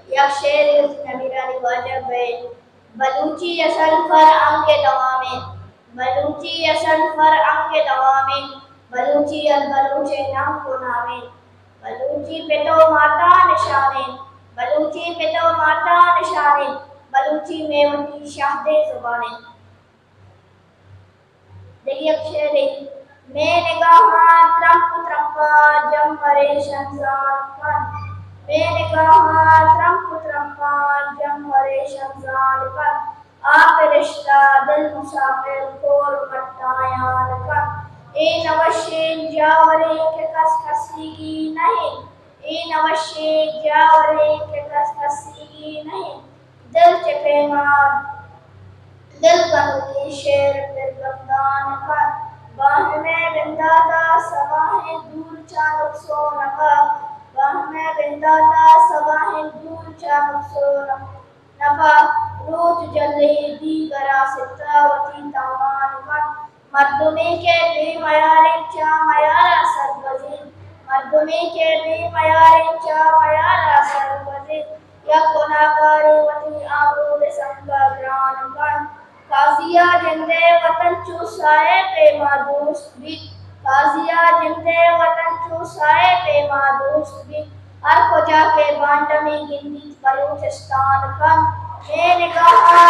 یک شعرے وتی نمیرانی واجہ بیت۔ بلوچی اصل فرہنگ ءِ دوام انت۔ بلوچی اصل فرہنگ ءِ دوام انت۔ بلوچی از بلوچ ءِ ننگ ءُ نام انت۔ بلوچی پت ءُ مات ءِ نشان انت۔ بلوچی پت ءُ مات ءِ نشان انت۔ بلوچی مئے وتی شہدیں زبان انت۔ دگہ یک شعرے۔ مئے نگاہاں ترمپ ترمپاں جم ءُ ریشم زان کنت۔ مئے نگاہاں ترمپ ترمپاں جم ءُ ریشم زان کنت۔ آپ ءِ رشتہ دل مسافر کور مٹایان کنت۔ اے نہ وشیں جاورے کہ کس کسیگی نہ انت۔ اے نہ وشیں جاورے کہ کس کسیگی نہ انت۔ دل چہ پیما دل گنوکی شعر پر بندان کنت۔ باہم ءِ بندات ءَ سباہیں دور چہ نقص ءُ نفع۔ باہم ءِ بندات ءَ سباہیں دور چہ نقص ءُ نفع۔ روچ جلے دیگر ءَ ستا وتی تاوان کنت۔ مردمے کہ بے میاریں چہ میار ءَ سربزیت۔ مردمے کہ بے میاریں چہ میار ءَ سربزیت۔ یک گناہگارے وتی آبرو بہ سنگ ءَ گران کنت۔ قاضی ءَ جند ءِ وطن چو ساہ ءِ پیما دوست بیت۔ قاضی ءَ جند ءِ وطن چو ساہ ءِ پیما دوست بیت۔ ہر کجا کہ بانٹمی گندیت بلوچستان کنت۔ مئے نگاہاں